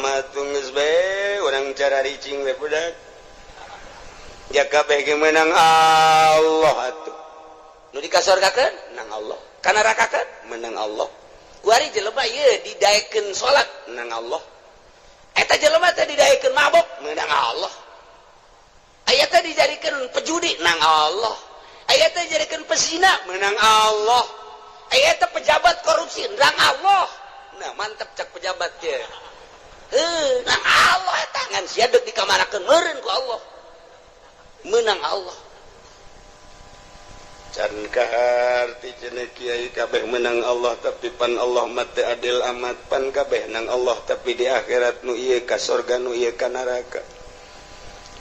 mah tuh geus bae urang cara ricing we budak. Ya kabeh ge menang Allah atuh. Nu dikasorgakeun nang Allah. Kanarakakeun menang Allah. Kuari jelema ieu didaekeun salat nang Allah. Eta jelema teh didaekeun mabok menang Allah. Aya teh dijadikeun pejudi nang Allah. Aya teh dijadikeun pesina menang Allah. Aya teh pejabat korupsi nang Allah. Nah, mantep cak pejabat ge. Heuh, nang Allah eta ngan sia deuk dikamanakeun meureun ku Allah. Menang Allah. Can kaharti cenah kiai kabeh menang Allah, tapi pan Allah mah teu adil amat, pan kabeh nang Allah tapi di akhirat nu ieu ka sorga, nu ieu ka neraka.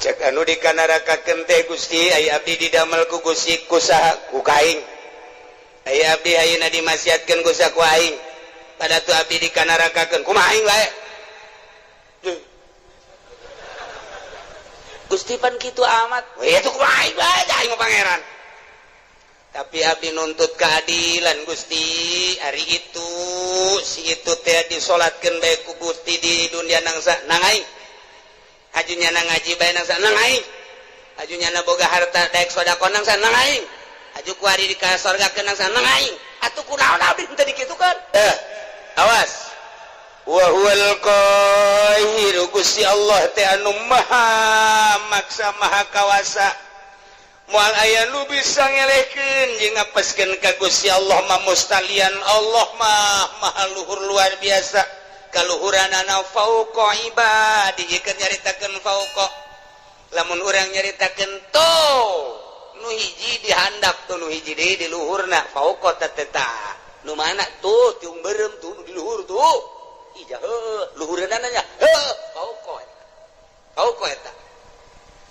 Cek anu di kanarakakeun teh, "Gusti, aya abdi didamel ku Gusti ku saha?" "Ku kaing." "Aya abdi ayeuna dimaksiatkeun ku saha?" "Ku aing." "Pada tuh abdi dikanarakakeun kumaha aing bae?" Duh. "Gusti, pan kitu amat." "Weh, itu kumaha aing bae, aing mah pangeran." "Tapi abdi nuntut keadilan, Gusti. Hari itu si itu teh disolatkeun bae ku Gusti di dunia nang sa nang aing, hajunya nang ngaji bae nang sa nang aing, hajunya na boga harta daek sedekah nang sa nang aing, haju ku ari di ka sorgakeun nang sa nang aing. Atuh kunaon abdi teu dikitukeun?" Eh, awas. Wa huwal qahiru, Gusti Allah teh anu maha maksa, maha kawasa, moal aya nu bisa ngelehkeun jeung ngapeskeun ka Gusti Allah mah. Mustalian Allah mah maha luhur, luar biasa kaluhuranana, fauqa ibadi. Keur nyaritakeun fauqa, lamun urang nyaritakeun to nu hiji dihandap tuh, nu hiji deui di luhurna, fauqa teh tah nu mana tuh? Tiung beureum tuh nu di luhur tuh. Ija heuh, luhureunana nya heuh, fauqa eta, fauqa eta.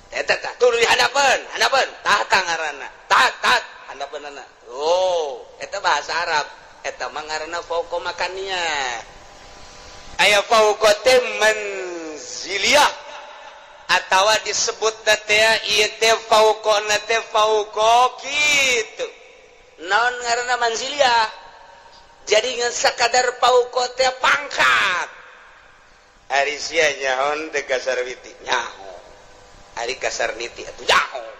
Eta tah tuh di handapeun, handapeun tahta ngaranna, taht taht handapeunana. Oh, eta bahasa Arab, eta mah ngaranna fauqa makania. Aya fauqa teh manziliyah atawa disebut teh ieu teh fauqa teh fauqa kitu. Naon ngaranna manziliyah? Jadi ngan sakadar fauqa teh pangkat. Ari sia nyaho teh ka Sarwiti? Nyaho. Ari ka Sarniti atuh jauh?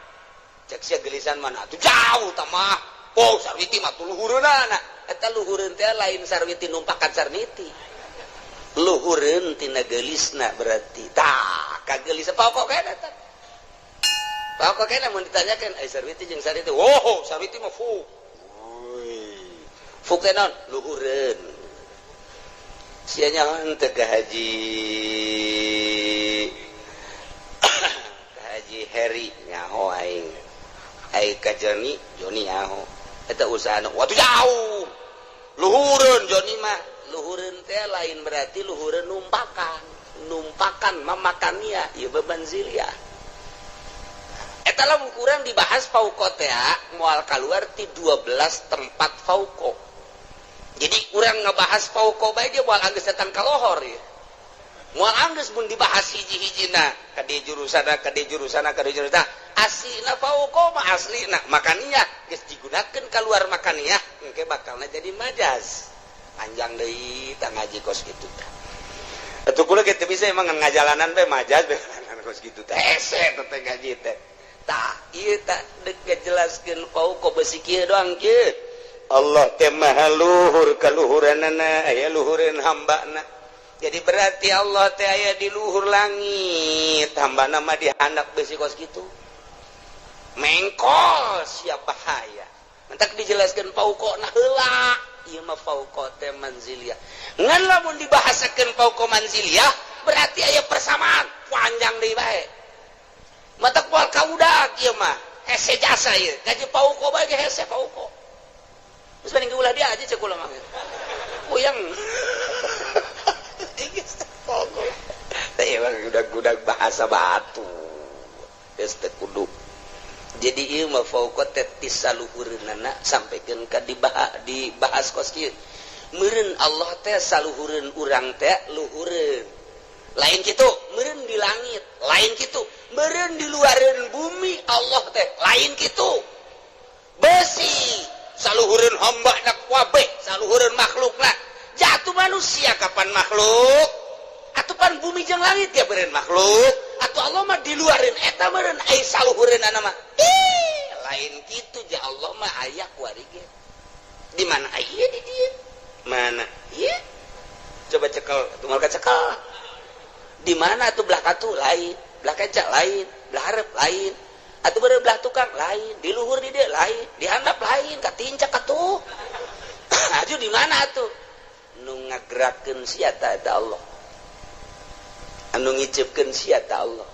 Cek sia gelisan mana atuh jauh tah mah. Oh, Sarwiti mah tuh luhureunana. Eta luhureun teh lain Sarwiti numpakan Sarniti, luhureun tina geulisna berarti. Tah kagelis pokok kena eta, pokok kena. Mun ditanyakeun ai Sarwiti jeung Sarniti, oh, Sarwiti mah fu fu teh naon? Luhureun. Sia nyaho teu ka Haji Heri? Nyaho aing. Ai ka Joni? Joni nyaho. Eta usaha waktu jauh, luhureun Joni mah. Luhureun teh lain berarti luhureun numpakan, numpakan mamakannya ieu beban zilia. Eta lamun kurang dibahas fauqa teh moal keluar ti 12 tempat fauqa. Jadi kurang ngebahas fauqa bae dia moal anggeus datang ka lohor ya, moal anggeus mun dibahas hiji-hijina ka di jurusana, ka di jurusana, ka di jurusana. Aslina fauqa mah aslina makaniah geus digunakeun keluar makaniah, engke bakalna jadi majaz, panjang deui tah ngaji kos kitu tah. Atuh kula kitu bisa emang ngajalanan bae majaz bae kos kitu teh, hese teh ngaji teh. Tah ieu tah deuk ngajelaskeun fauqa besi kieu doang kieu. Allah teh maha luhur kaluhuranana, aya luhureun hambana. Jadi berarti Allah teh aya di luhur langit, hambana mah dihandap besi kos kitu mengkol, siap bahaya. Mentak dijelaskan fauqa nah heula ieu mah fauqa teh manziliyah. Ngan lamun dibahasakeun fauqa manziliyah berarti aya persamaan, panjang deui bae, matak moal kaudak ieu mah, hese jasa ieu gaji fauqa bae ge hese fauqa. Geus mending ulah dia aja cek kula mah, puyeng. Fauqa teh emang gudag-gudag bahasa batu geus teu kudu. Jadi ieu mah fauqa teh ti saluhureunana sampaikeun ka dibahas kos kieu. Meureun Allah teh saluhureun urang teh, luhureun lain kitu, meureun di langit lain kitu, meureun di luareun bumi Allah teh lain kitu. Besi saluhureun hamba na wabeh, saluhureun makhlukna, jatuh manusia kapan makhluk atuh. Pan bumi jeung langit ya beureun makhluk atau Allah mah diluarin eta meureun ai saluhureunana mah. Ih, lain kitu ja. Allah mah aya kuari ge. Di mana aya? Di dieu. Mana ieu? Coba cekel atuh, moal kacekel. Di mana tuh? Belah katu lain, belah kaca lain, belah hareup lain, atuh beureun belah tukang lain, di luhur di dieu lain, di handap lain, katincak atuh. Aju di mana atuh? Nu ngagerakeun sia ta eta Allah, anu ngicepkeun sia ta Allah,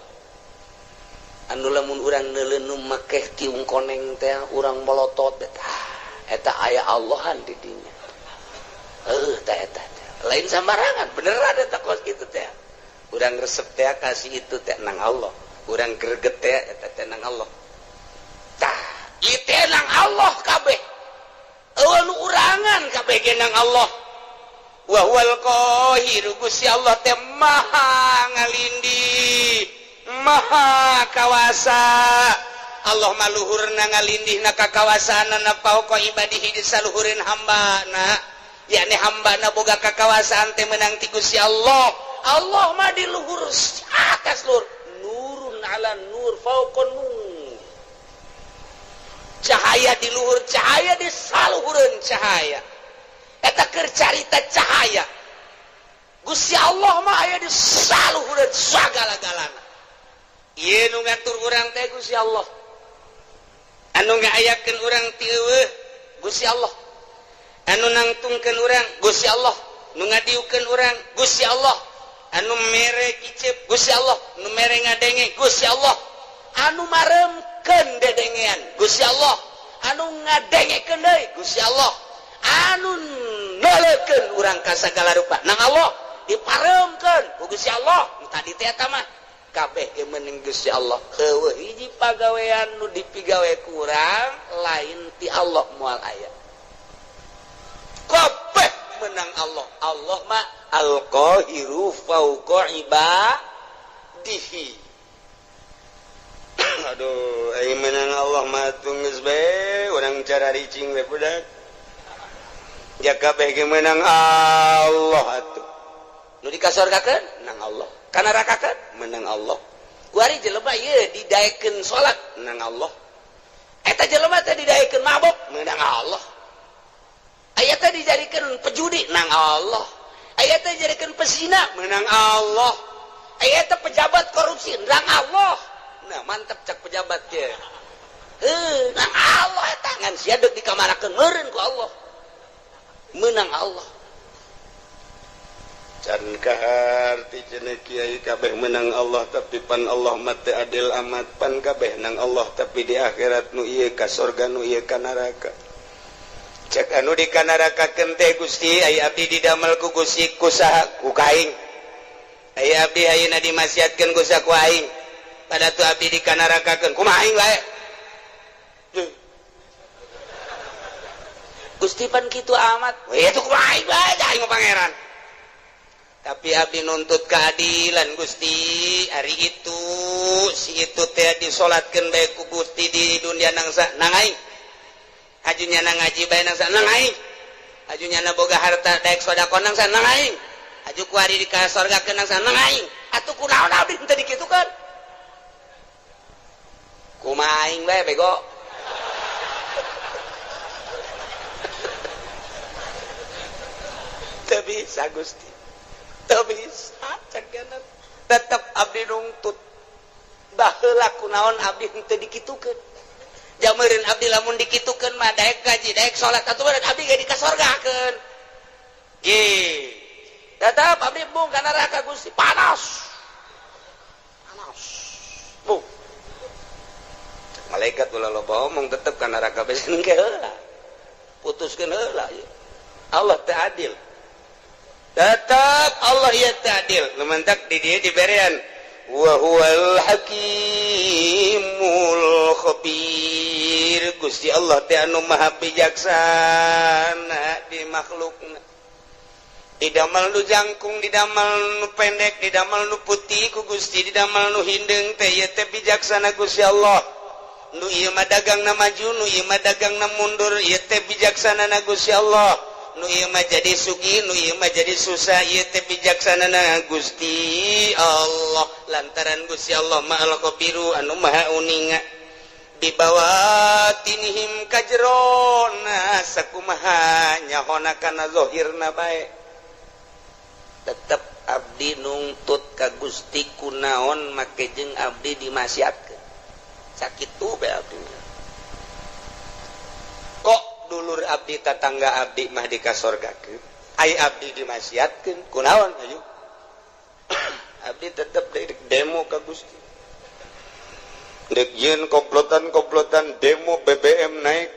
anu lamun urang neuleun nu makeh tiung koneng teh urang molotot eta, eta aya Allahan di dinya. Heuh, tah eta lain sambarangan, beneran eta. Kos kitu teh urang resep teh kasih itu teh nang Allah, urang greget teh eta teh nang Allah. Tah ieu nang Allah kabeh, euweuh nu urangan, kabeh ge nang Allah. Wa huwal qahiru, Gusti Allah teh maha ngalindih, maha kawasa. Allah mah luhurna ngalindih na kakawasaanana, fauqa ibadihi, di saluhureun hambana, yakni hambana boga kakawasaan teh menang ti Gusti Allah. Allah mah di luhur, atas luhur, nurun ala nur, fauqa nur, cahaya di luhur cahaya, di saluhureun cahaya. Eta keur carita cahaya. Gusti Allah mah aya di saluhureun sagala-galana. Ieu nu ngatur urang teh Gusti Allah, anu ngaayakeun urang ti eueuh Gusti Allah, anu nangtungkeun urang Gusti Allah, nu ngadiukeun urang Gusti Allah, anu mere icip Gusti Allah, nu mere ngadenge Gusti Allah, anu maremkeun dedengean Gusti Allah, anu ngadengekeun deui Gusti Allah, anu neuleukeun urang ka sagala rupa nang Allah, diparemkeun ku Gusti Allah. Nu tadi teh eta mah kabeh ge meunang Gusti Allah. Euweuh hiji pagawean nu dipigawe kurang lain ti Allah, moal aya. Kabeh menang Allah. Allah mah al-qahiru fauqa ibadihi. Aduh, aing menang Allah mah geus bae urang cara ricing we budak. Ja kabeh ge menang Allah atuh. Nu dikasorgakeun nang Allah, kanarakakeun menang Allah. Kuari jelema ieu didaekeun salat nang Allah. Eta jelema teh didaekeun mabok menang Allah. Aya teh dijadikeun pejudi nang Allah. Aya teh dijadikeun pesina menang Allah. Aya teh pejabat korupsi nang Allah. Nah, mantep cak pejabat ge. Heuh, nang Allah eta ngan sia deuk dikamarakeun meureun ku Allah. Menang Allah. Can kaharti cenah kiai kabeh menang Allah, tapi pan Allah mah teu adil amat. Pan kabeh nang Allah, tapi di akhirat nu ieu ka sorga, nu ieu ka neraka. Cek anu di kanarakakeun teh, "Gusti, ai abdi didamel ku Gusti ku saha?" "Ku kaing." "Ai abdi ayeuna dimaksiatkeun ku saha?" "Ku aing." "Pada tu abdi dikanarakakeun kumaha aing bae?" "Gusti, pan kitu amat." "Weh, itu kumaha aing bae, aing mah pangeran, tapi abdi nuntut keadilan Gusti. Hari itu si itu teh disolatkeun bae ku Gusti di dunia nangsa nang aing, hajunya nang ngaji bae nangsa nang aing, hajunya na boga harta daek sedekah nangsa nang aing, haju kuari di ka sorgakeun nangsa nang aing. Atuh kunaon abdi teu dikitukeun? Kumaha aing bae, bego?" Teu bisa Gusti, teu bisa cek. Tetep abdi nungtut baheula kunaon abdi henteu dikitukeun. Jameureun abdi lamun dikitukeun mah daek ngaji, daek salat, atuh meureun abdi ge dikasorgakeun. Ge tetep abdi bung ka neraka Gusti, panas panas bung. Malaikat, "Ulah loba omong, tetep ka neraka bae engke heula, putuskeun heula." Allah teh adil, tetap Allah ya adil. Lumantak di dia diberian wa huwal hakimul khabir. Gusti Allah teh anu maha bijaksana di makhlukna, didamel nu jangkung, didamel nu pendek, didamel nu putih ku Gusti, didamel nu hindeung teh, ieu teh bijaksana Gusti Allah. Nu ieu mah dagangna maju, nu ieu mah dagangna mundur, ieu teh bijaksana na Gusti Allah. Nu ieu mah jadi sugih, nu ieu mah jadi susah. Ieu teh bijaksanana Gusti Allah, lantaran Gusti Allah mah al-khabiru, anu maha uninga bibawatinihim, kajerona sakumaha nyahona kana zahirna bae. Tetep abdi nungtut ka Gusti, kunaon make jeung abdi dimaksiatkeun? Sakitu bae abdi. Kok dulur abdi, tatangga abdi mah dikasorgakeun, ai abdi dimaksiatkeun, kunaon? Ayo, abdi tetep demo ka Gusti. Dek yeun komplotan-komplotan demo BBM naik.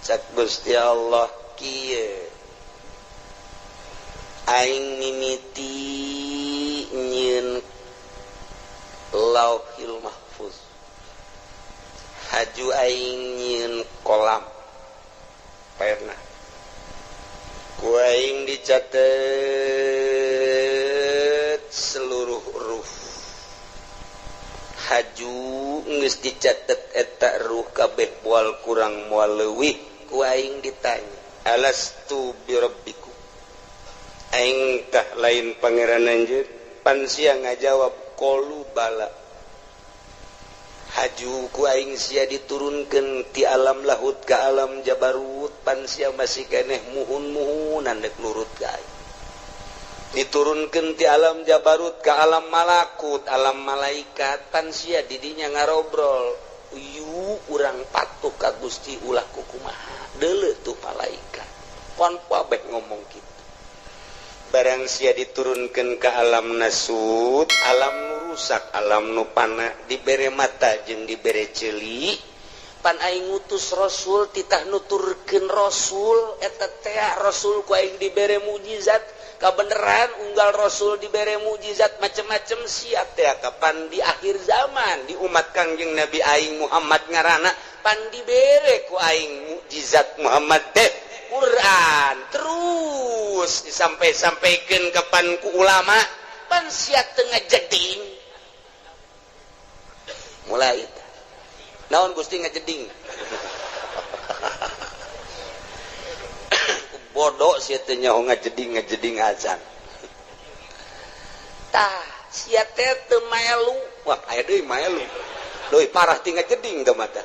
Cak Gusti Allah kieu, aing mimiti nyieun Lauhil Mahfuz, haju aing nyieun kolam pena, ku aing dicatet seluruh huruf. Haju geus dicatet eta ruh kabeh, moal kurang moal leuwih. Ku aing ditanya, "Alastu birabbikum? Aing tah lain pangeran anjeun?" Pan sia ngajawab, "Qalu bala." Haju ku aing sia diturunkeun ti alam lahut ke alam jabarut, pan sia masih keneh muhun-muhunan dek nurut ka aing. Diturunkeun ti alam jabarut ke alam malakut, alam malaikat, pan sia didinya ngarobrol, "Yuk urang patuh ka Gusti, ulah kukumaha, deuleu tuh malaikat." Pon kabeh ngomong kitu. Barang sia diturunkan ke alam nasut, alam nu rusak, alam nu pana, dibere mata jeung dibere ceuli. Pan aing ngutus rasul, titah nuturkeun rasul eta teh, rasul ku aing dibere mukjizat. Kabeneran unggal rasul dibere mukjizat macem-macem, sia teh kapan di akhir zaman di umat Kangjeng Nabi aing Muhammad ngaranna, pan dibere ku aing mukjizat Muhammad teh Quran, terus disampai-sampaikan kapan ku ulama, pan sia teu ngajeding. Mulai naon Gusti ngajeding? Bodoh sia teh nyaho ngajeding, ngajeding azan. Tah, sia teh teu maelu. Wah, aya deui maelu, leuwih parah ti ngajeding teh mata.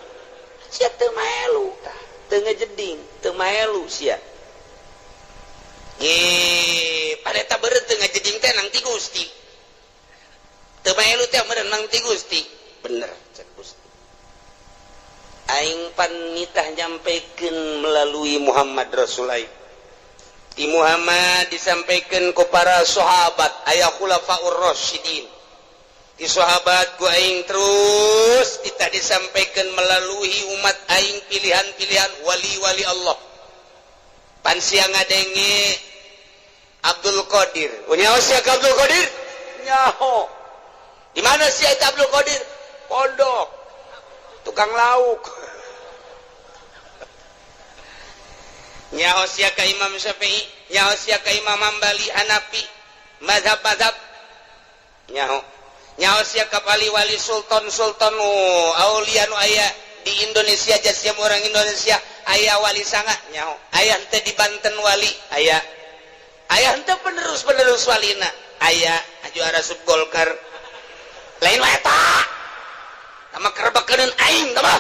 Sia teu maelu, tah teu ngajeding, teu maelu sia. Ge pada beureum teu ngajeding teh nang ti Gusti, teu maelu teh meureun nang ti Gusti. Bener cek Gusti, aing pan nitah nyampaikan melalui Muhammad Rasul aing. Di Muhammad disampaikan ke para sahabat, aya khulafaur rasyidin. Di sahabat ku aing terus kita disampaikan melalui umat aing, pilihan-pilihan wali-wali Allah. Pan sia ngadenge Abdul Qadir. Oh, nyaho sia ka Abdul Qadir? Nyaho. Di mana sia eta Abdul Qadir? Pondok, tukang lauk. Nyaho sia ka Imam Syafi'i, nyaho sia ka Imam Hambali, Hanafi, mazhab-mazhab nyaho. Nyaho sia ka wali-wali, sultan-sultan, aulia nu aya di Indonesia, jasiam orang Indonesia aya wali sanga nyaho. Aya henteu di Banten wali? Aya. Aya henteu penerus-penerus walina? Aya. Aju arasup Golkar lain wae eta tama kerbakeun aing tama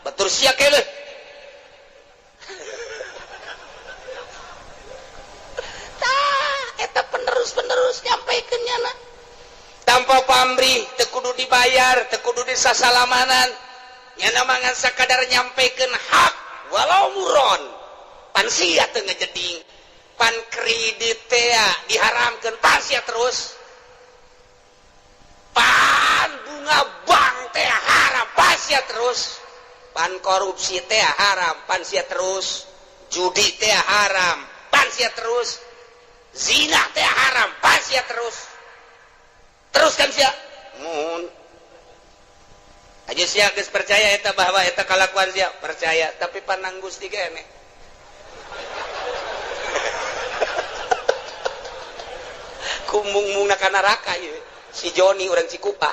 batur sia keneh. Tah, eta penerus-penerus nyampaikeun nyana tanpa pamrih, teu kudu dibayar, teu kudu disasalamanan. Nyana mangan sakadar nyampaikeun hak walau muron. Pan sia teu ngajeding. Pan kredit teh diharamkeun, pan sia terus. Pan bunga bank teh haram, pan sia terus. Pan korupsi teh haram, pan sia terus. Judi teh haram, pan sia terus. Zina teh haram, pan sia terus. Terus kan sia mun aja sia geus percaya eta bahwa eta kalakuan sia percaya, tapi panang Gusti keneh. Kumung-mungna ka neraka ieu si Joni urang Cikupa.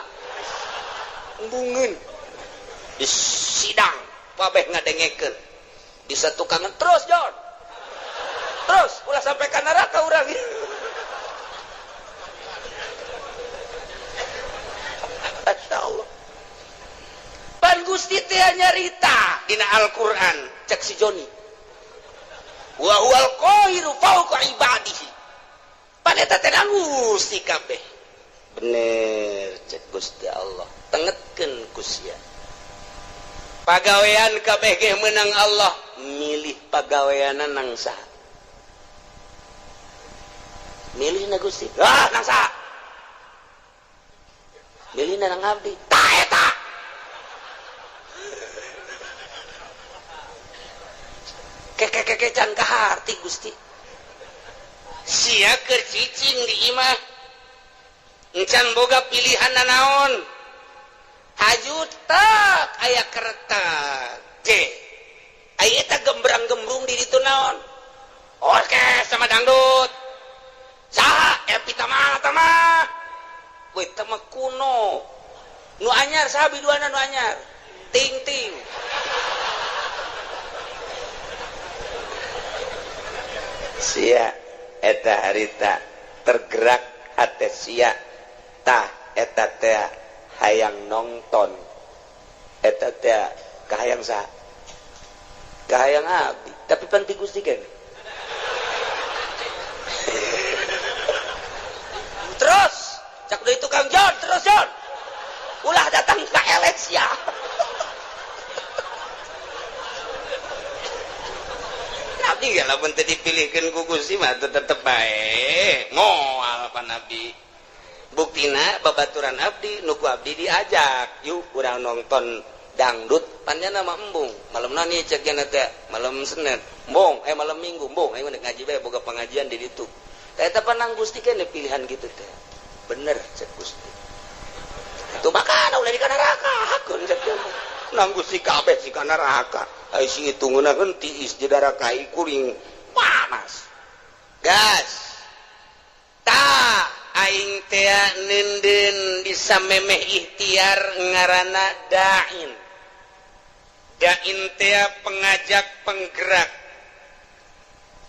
Embungeun di sidang kabeh ngadengekeun. Bisa tukangan terus John. Terus ulah sampai ka neraka urang. Masya Allah. Pan Gusti teh nyarita dina Al-Qur'an cek si Joni. Wa huwal qahiru fawqa ibadihi. Pan eta teh Gusti kabeh. Bener cek Gusti Allah. Tengetkeun ku sia. Pagawean kabeh ge meunang Allah, milih pagaweanna nang saha? Milih na Gusti. Ah, nang saha? Milih na nang abdi. Tah eta. Keke can kaharti Gusti. Sia keur cicing di imah. Encan boga pilihan nanaon. Haju tak aya keretak. J. Aya eta gembrang-gembrung di ditu naon? Orkes sama dangdut. Saha Epi Tama tama. Weh tama kuno. Nu anyar saha biduana nu anyar? Ting-ting. Sia eta harita tergerak hate sia tah eta teh hayang nonton eta teh kahayang saha? Kahayang abdi tapi pan ti Gusti keneh. Terus cak deui tukang John terus John ulah datang ka elek sia. Nabi ya lamun teu dipilihkeun ku Gusti mah tetep bae moal pan abdi. Buktina babaturan abdi nu ku abdi diajak yuk urang nonton dangdut panjana mah embung malam nani cek nya teh malam Senin embung malam Minggu embung aing ngaji bae boga pengajian di ditu. Tah eta panang Gusti keneh pilihan gitu teh bener cek Gusti. Itu makana ulah di kana neraka hakun cek nang Gusti kabeh si kana neraka. Ai si itu ngeunaheun tiis di darah kai kuring panas. Gas. Ta aing teh neundeun bisa memeh ikhtiar ngaranna da'in. Da'in teh pengajak penggerak.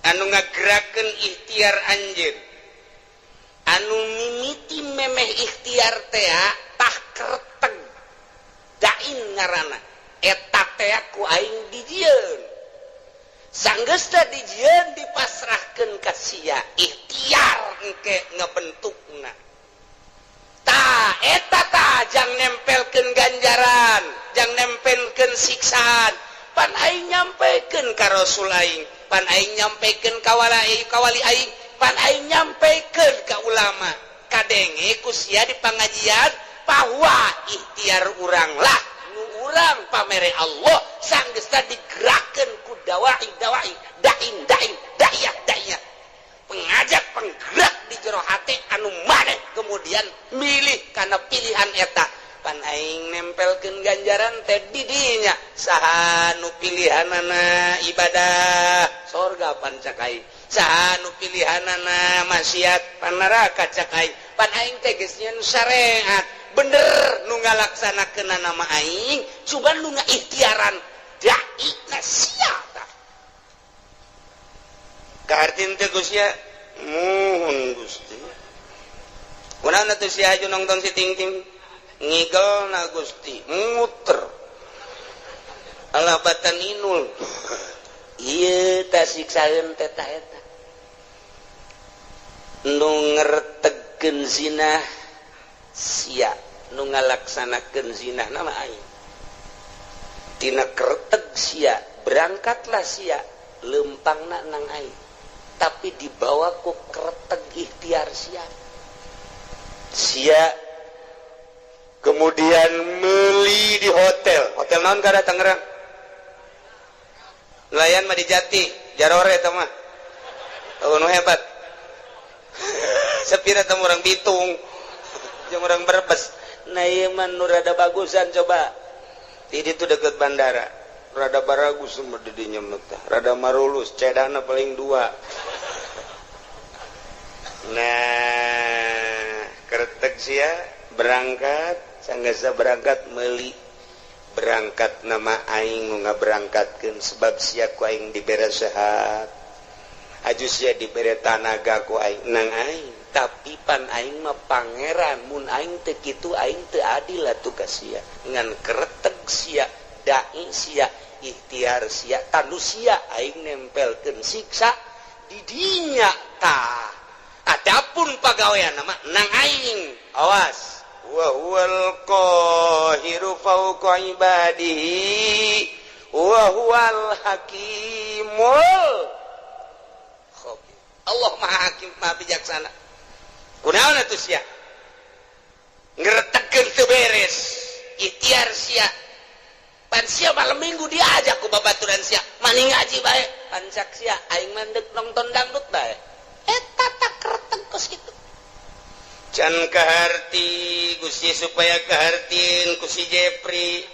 Anu ngagerakeun ikhtiar anjeun. Anu mimiti memeh ikhtiar teh tah kerteg. Da'in ngaranna. Eta teh ku aing dijieun. Sanggeusna dijieun dipasrahkeun ka sia ikhtiar engke ngebentukna. Tah eta tah jang nempelkeun ganjaran, jang nempelkeun siksaan. Pan aing nyampekeun ka Rasul aing, pan aing nyampekeun ka wali aing, pan aing nyampekeun ka ulama. Kadenge ku sia di pangajian bahwa ikhtiar urang lah nu urang pamere Allah sanggeusna digerakkeun ku dawai dawai dain dain da'iyah da'iyah pengajak penggerak di jero hati anu maneh kemudian milih karena pilihan eta pan aing nempelkeun ganjaran teh di dinya saha nu pilihanana ibadah sorga pan cak aing saha nu pilihanana maksiat pan neraka cak aing pan aing teh geus nyeun syariat bener nu ngalaksanakeun nama aing cuman nu ngaikhtiaran dai na sia tah kahartin teh Gusti muhun Gusti kunaon atuh sia aju nonton si ting-ting ngigel na Gusti muter alah batan inul ieu tah siksaeun teh tah eta nu ngertegkeun zina sia nu ngalaksanakeun zina nama aing tina kerteg sia berangkatlah sia lempangna nang aing tapi dibawa ku kerteg ikhtiar sia sia kemudian meli di hotel hotel naon kada Tangerang nelayan mah di Jati jarore eta mah nu hebat sepira teh urang Bitung jeung urang Brebes. Nah ieu mah nu rada bagusan coba di ditu deket bandara rada baragus mah di dinya mah teh rada marulus cedana paling dua. Nah kertek sia berangkat sanggasa berangkat meuli Berangkat nama aing nu ngaberangkatkeun, sebab sia ku aing dibere sehat, aju sia dibere tanaga ku aing, nang aing. Tapi pan aing mah pangeran, mun aing teu kitu aing teu adil atuh ka sia. Ngan kereteg sia, dai sia, ikhtiar sia, tanu sia aing nempelkeun siksa di dinya tah. Adapun pagawean mah nang aing, awas. Wa huwal qahiru fawqa ibadihi wa huwal hakimul khabir. Allah Maha Hakim, Maha Bijaksana. Kunaon atuh sia ngretegkeun teu beres ikhtiar sia? Pan sia malam Minggu diajak ku babaturan sia maning ngaji bae, pan cak sia aing mah deuk nonton dangdut bae. Eta tak kereteg kos kitu. Can kaharti Gusti, supaya kahartin ku si Jepri.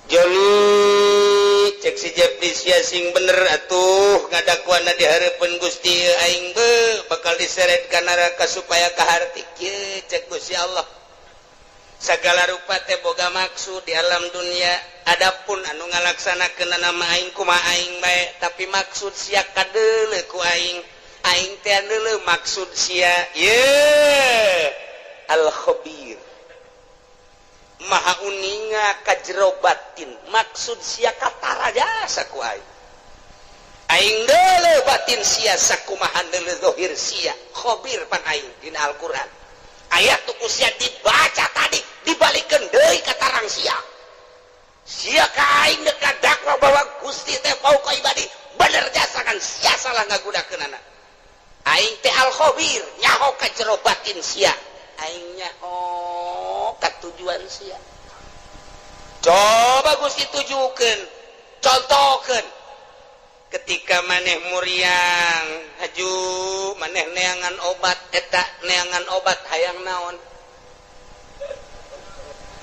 Joni, cek si Jepri, sia sing bener atuh ngadakuana di hareupeun Gusti, aing be bakal diseret ka neraka. Supaya kaharti kieu, cek Gusti Allah, segala rupa teh boga maksud di alam dunia. Adapun anu ngalaksanakeun nama aing kumaha aing bae, tapi maksud sia kadeuleu ku aing, aing teh deuleu maksud sia. Ye al khabir, maha uninga ka jero batin. Maksud sia katara jasa ku aing, aing deuleu batin sia sakumaha deuleu zahir sia. Khabir pan aing. Dina Al-Qur'an ayat tuh ku sia dibaca tadi, dibalikeun deui ka tarang sia. Sia ka aing deuk dakwa bahwa Gusti teh fauqa ibadi, bener jasa kan sia salah ngagunakeunana. Aing teh al khabir, nyaho ka jero batin sia, aing nyaho ka tujuan sia. Coba Gusti tujukeun, contohkeun ketika maneh muriang, haju maneh neangan obat. Eta neangan obat hayang naon?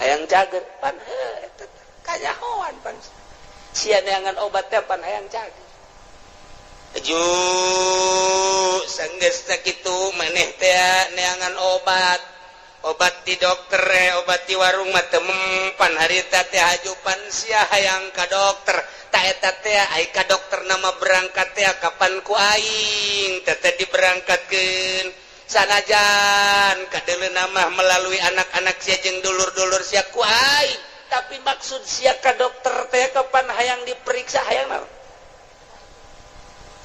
Hayang cager. Pan heuh, eta kanyahoan pan sia neangan obat teh pan hayang cager. Haju sanggeus sakitu maneh teh neangan obat, obat di dokter, obat di warung mah teu mempan harita teh. Haju pan sia hayang ka dokter. Ta eta teh ai ka dokter nama berangkat teh kapan ku aing teh diberangkatkeun, sanajan kadeuleu nama melalui anak-anak sia jeung dulur-dulur sia ku aing, tapi maksud sia ka dokter teh kapan hayang diperiksa, hayang naon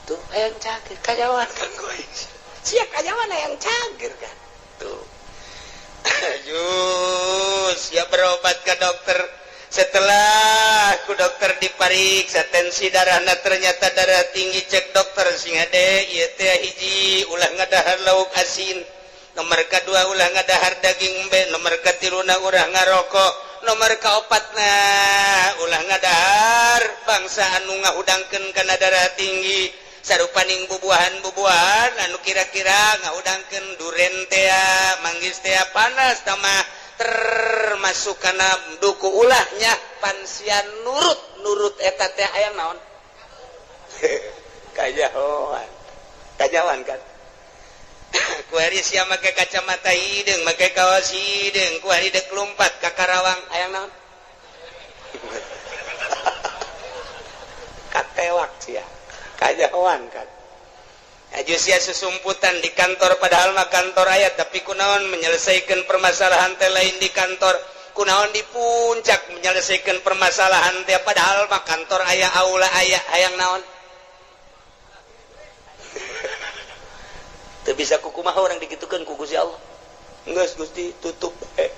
tuh? Hayang cager. Kanyahoan kan ku aing sia kanyahoan hayang cager kan tuh. Ayo, siap berobat ke dokter. Setelah ku dokter dipariksa tensi darahna, ternyata darah tinggi. Cek dokter, sing hade ieu teh, hiji, ulah ngadahar lauk asin, nomor kedua ulah ngadahar daging embe, nomor katiluna ulah ngarokok, nomor kaopatna ulah ngadahar bangsa anu ngahudangkeun kana darah tinggi, sarupaning bubuahan-bubuahan anu kira-kira ngahudangkeun, duren tea, manggis tea, panas tamah termasuk kana duku ulahnya. Pan sia nurut nurut eta teh hayang naon? Kanyahoan, kanyahoan kan kuari sia make kacamata hideung, make kaos hideung, kuari dek lumpat ka Karawang hayang naon? Katewak sia, kanyahoan kan. Aju sia susumputan di kantor, padahal mah kantor aya, tapi kunaon menyelesaikan permasalahan teh lain di kantor? Kunaon di puncak menyelesaikan permasalahan teh, padahal mah kantor aya, aula aya? Hayang naon? Teu bisa kukumaha orang dikitukeun ku Gusti Allah. Geus Gusti, tutup eh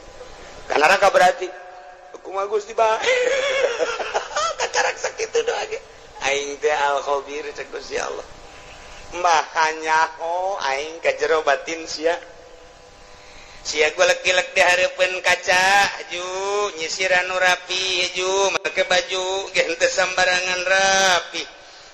ka neraka berarti. Kumaha Gusti bae, kakarak sakitu doa ge. Aing teh al khabir, cek Gusti Allah, maha nyaho aing ka jero batin sia. Sia golek-gilek di hareupeun kaca ju, nyisiran nu rapi ju, make baju ge henteu sambarangan rapi.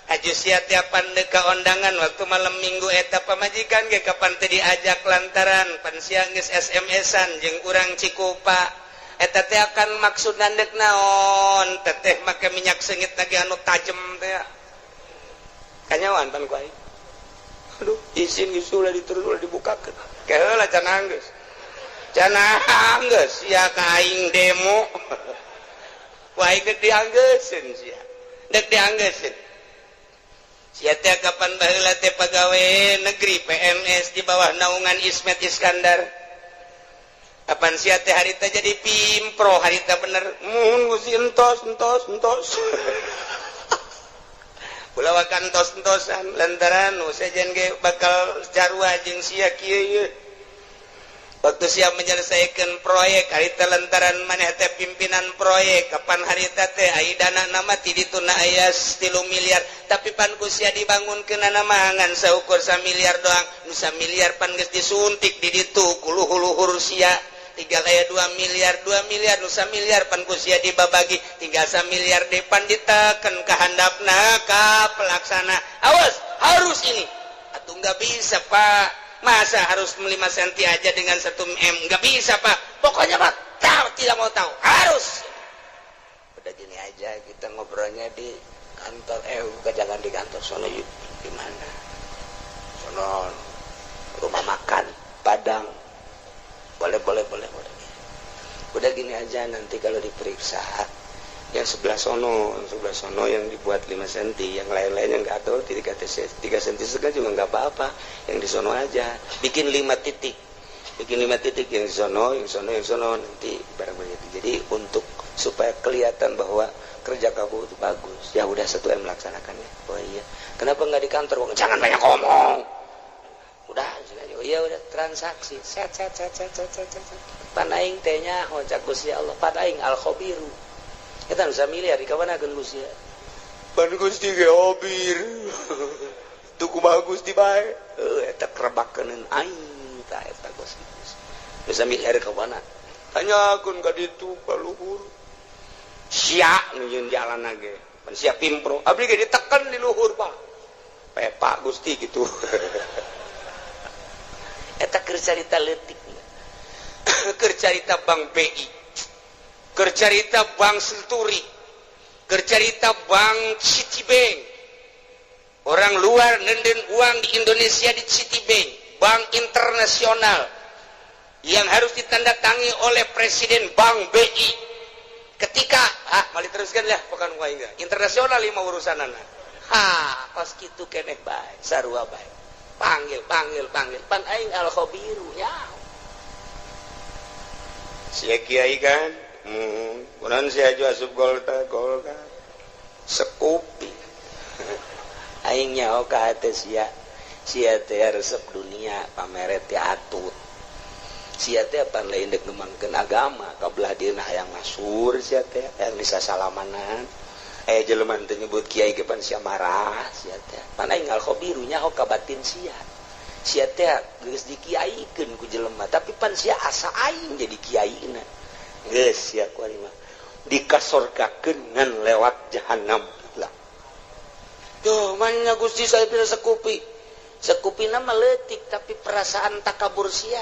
Aju sia tiapan deuk ka ondangan waktu malam Minggu, eta pamajikan ge kapan teu diajak lantaran pan sia geus SMS-an jeung urang Cikupa. Eta teh akan maksud dek naon teteh make minyak seungit lagi anu tajem teh? Kanyahoan pan ku aing. Aduh, izin geus ulah diterus, ulah dibukakeun, keheula can geus. Cenah geus sia ka aing demo. Ku aing dek dianggeuseun sia. Dek dianggeuseun. Sia teh kapan baheula teh pagawe negeri PNS di bawah naungan Ismet Iskandar. Kapan sia teh harita jadi pimpro, harita bener. Mun Gusti, entos entos entos. Ulah wakan entos-entosan lantaran nu sejen ge bakal jarua jeung sia kieu ieu. Waktu sia menyelesaikan proyek harita lantaran maneh teh pimpinan proyek, kapan harita teh ai dana nama ti dituna aya 3 miliar, tapi pan ku sia dibangunkeun mah ngan saukur 1 miliar doang. Nu miliar pan geus disuntik di ditu ku luhur-luhur sia, tinggal aya 2 miliar. 2 miliar, nu miliar pan ku sia dibabagi, tinggal 1 miliar depan diteken ka handapna ka pelaksana, "Awas, harus ini." "Atau nggak bisa, Pak, masa harus 5 cm aja dengan 1 m? Nggak bisa, Pak." "Pokoknya, Pak, tahu tidak mau tahu, harus." "Udah, gini aja, kita ngobrolnya di kantor." "Eh, bukan, jangan di kantor sono." "Yuk." "Di mana?" "Sono, rumah makan Padang." "Boleh, boleh, boleh, boleh." "Udah, gini aja, nanti kalau diperiksa yang sebelah sono, sebelah sono yang dibuat 5 cm, yang lain-lain yang nggak tahu 3 3 cm juga juga nggak apa-apa. Yang di sono aja bikin 5 titik, bikin 5 titik, yang di sono, yang sono, yang sono, nanti barang begitu. Jadi untuk supaya kelihatan bahwa kerja kamu itu bagus." "Ya udah, 1 M laksanakannya." "Oh iya, kenapa nggak di kantor?" "Jangan banyak ngomong, udah." "Oh iya, udah." Transaksi, set set set set set set set. Pan aing teh nyaho cak Gusti Allah, pan aing al khabiru. Eta nu miliar di kawana Gusti. Pan Gusti ge hobir. Tuh kumaha Gusti bae. Heuh, eta kerebakeun aing tah eta Gusti. Bisa miliar ka mana? Tanyakeun ka ditu ka luhur. Sia nu jalan ge. Pan sia pimpro. Abdi ge ditekan di luhur, Pak. Pepak Gusti gitu. Eta keur carita leutik. Keur carita Bank BI. Keur carita Bank Century, keur carita Bank Citibank. Orang luar nenden uang di Indonesia di Citibank, bank internasional yang harus ditandatangi oleh Presiden Bank BI. Ketika ah mau diteruskan ya, bukan enggak internasional lima urusan anak. Ha, pas gitu keneh bae, sarua bae. Panggil, panggil, panggil. Pan aing al khabiru nya. Sia kiai kan? Kunaon sia aju asup Golkar, Golkar. Sekupi. Aing nyaho ka hate sia. Sia teh resep dunia, pameret teh atut. Sia teh pan lain dek ngembangkeun agama, kabelah dieuna hayang masyhur sia teh, hayang bisa salamanan. Eh, jelema teh nyebut kiai ge pan sia marah sia teh. Pan aing al khabiru nyaho ka batin sia. Sia teh geus dikiaikeun ku jelema, tapi pan sia asa aing jadi kiaina. Geus sia ku aing mah dikasorgakeun ngan lewat jahanam lah. Tuh, mana Gusti, saya bisa sekupi. Sekupi nama letik, tapi perasaan takabur sia.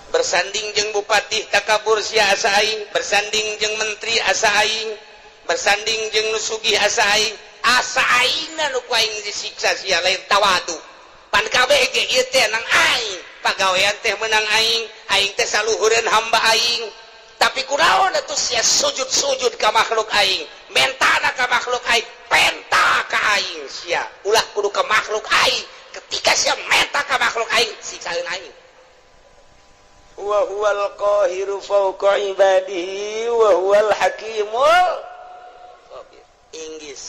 Bersanding jeung bupati takabur sia asa aing, bersanding jeung menteri asa aing, bersanding jeung nu sugih asa aing, asa aingna nu ku aing disiksa sia lain tawadu. Pan kabeh ge ieu teh nang aing, pagawean teh menang aing, aing teh saluhureun hamba aing. Tapi kunaon atuh sia sujud-sujud ka makhluk aing, mentana ka makhluk aing, penta ka aing sia. Ulah kudu ka makhluk aing. Ketika sia menta ka makhluk aing, siksaeun aing. Wa huwal qahiru fawqa ibadihi wa huwal hakimul khabir. Inggris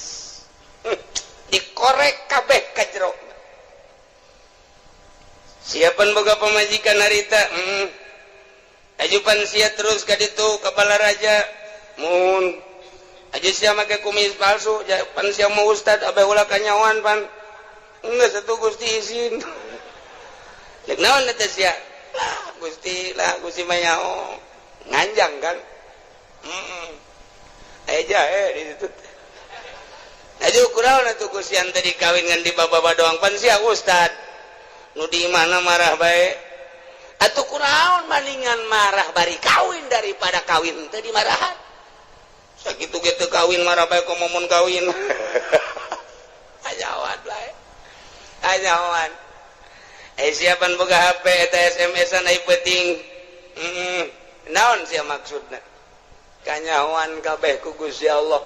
dikorek kabeh ka jero. Siapan boga pamajikan harita? Ajupan sia terus ka ditu ka Balaraja. Mun aja sia make kumis palsu, pan sia mau ustad abeh ulah kanyawan pan. Geus atuh Gusti izin. Lek naon eta sia? Lah Gusti, lah Gusti mah nyaho. Nganjang kan? Heeh. Aya jahe di ditu. Aju kunaon atuh Gusti tadi kawin ngan di baba doang, pan sia ustad. Nu di mana marah bae. Atuh kunaon, maningan marah bari kawin daripada kawin teu dimarahan. Sakitu ge teu kawin marah bae, komo mun kawin. Ajawan bae. Ajawan. Eh, siapan boga HP eta SMS-an ai penting. Naon sia maksudna? Kanyahoan kabeh ku Gusti Allah.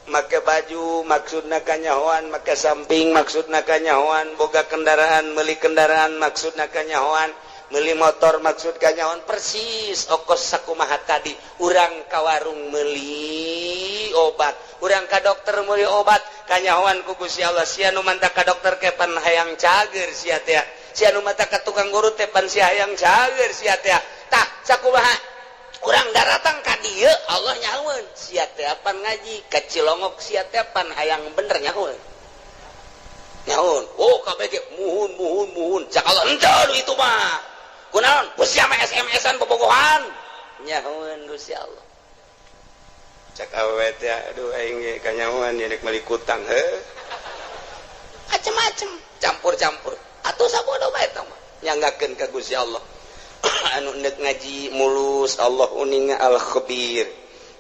Make baju maksudna kanyahoan, make samping maksudna kanyahoan, boga kendaraan, meuli kendaraan maksudna kanyahoan, meuli motor maksud kanyahoan. Persis okos sakumaha tadi, urang ka warung meuli obat, urang ka dokter meuli obat, kanyahoan ku Gusti Allah. Sia nu mantak ka dokter kepan hayang cager sia teh, sia nu mantak ka tukang urut teh pan sia hayang cager sia teh. Tah, sakumaha urang daratang ka dieu, Allah nyahoeun sia teh pan ngaji ka Cilongok, sia teh pan hayang bener, nyahoeun nyahoeun. Oh, kabeh ge muhun muhun muhun. Cak Allah, henteu itu mah. Kunaon ku sia mah SMS-an bobogohan? Nyahoeun Gusti Allah. Cak awewe teh, aduh, aing ge kanyahoan ieu rek meuli kutang heuh. Macem-macem, campur-campur atuh, sabodo bae eta mah, nyanggakeun ka Gusti Allah. Anu ndek ngaji mulus, Allah uninga, Al Khabir.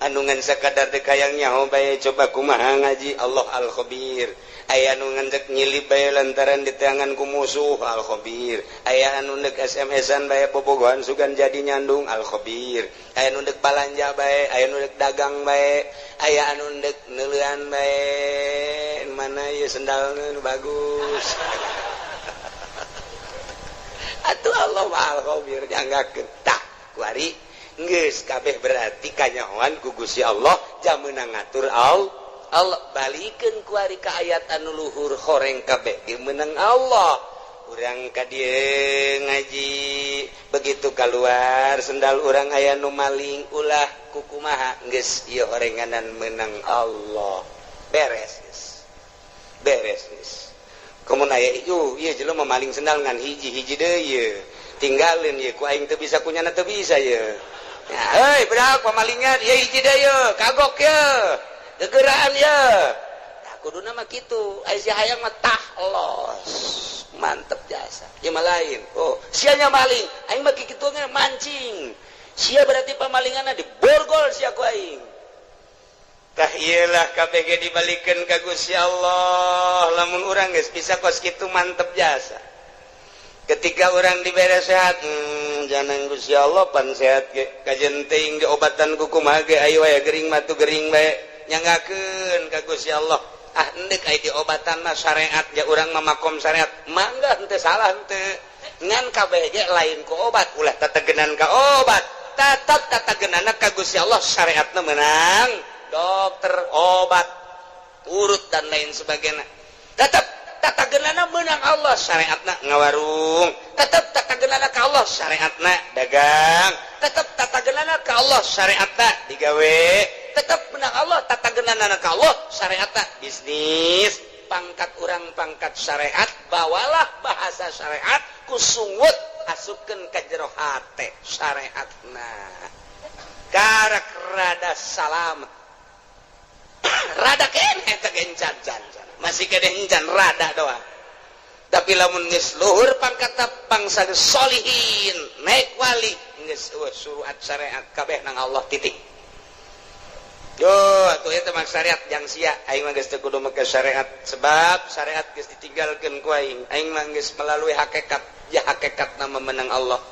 Anu ngan sakadar dek hayang nyaho bae, coba kumaha ngaji, Allah Al Khabir. Aya anu ngan dek nyilip bae lantaran diteangan ku musuh, Al Khabir. Aya anu ndek SMS-an bae, bobogohan sugan jadi nyandung, Al Khabir. Aya anu ndek balanja bae, aya anu ndek dagang bae, aya anu ndek neuleuan bae, mana ieu sendalna nu bagus. Atuh Allah Al Khabir, nyanggakeun. Tah, kuari geus kabeh berarti kanyahoan ku Gusti Allah, jam meunang ngatur Allah. Allah balikeun kuari ka ayat anu luhur, horeng kabeh ge meunang Allah. Urang ka dieu ngaji, begitu keluar sendal urang aya nu maling, ulah kukumaha, geus ieu horenganan meunang Allah, beres geus, beres geus. Komo aya ieu ieu jelema maling sendal ngan hiji, hiji deui ieu tinggalin ieu, ku aing teu bisa, kunyana teu bisa ieu. Ya, hei budak pamalingan ieu, hiji deui ieu, kagok ieu, gegeraan ieu. Tah, kuduna mah kitu. Aya si hayang mah, tah, los mantep jasa ieu mah lain. Oh, sia nya maling, aing mah kitu mancing sia, berarti pamalinganna diborgol sia ku aing. Tah, iyalah, KBG dibalikan ka Gusti Allah. Lamun urang geus bisa kos kitu, mantep jasa. Ketika orang dibere sehat, jangan Gusti Allah pan sehat ge kajen teuing diobatan ku kumaha ge, ayo aya gering mah tuh gering bae, nyanggakeun ka Gusti Allah. Ah, endek aya diobatan mah syariat ya, urang mah makom syariat, mangga, henteu salah henteu. Ngan kabeh ge lain ku obat, ulah tategenan ka obat, tetap tatagenana ka Gusti Allah. Syariatna menang dokter, obat urut dan lain sebagainya, tetap tatagenana menang Allah. Syariatna ngawarung, tetap tatagenana ka Allah. Syariatna dagang, tetap tatagenana ka Allah. Syariatna digawe, tetap menang Allah. Tatagenana ka Allah. Syariatna bisnis. Pangkat urang pangkat syariat, bawalah bahasa syariat, kusungut asupkeun ka jero hate syariatna, karak rada salamet, rada keneh teh encan can masih kene encan, rada doang. Tapi lamun geus luhur pangkat, pangsa solihin, naik wali, geus suruhat syariat kabeh nang Allah, titik. Yo, atuh eta mah syariat jang sia. Aing mah geus teu kudu make syariat, sebab syariat geus ditinggalkeun ku aing. Aing mah geus melalui hakikat. Ya, hakikat nama menang Allah.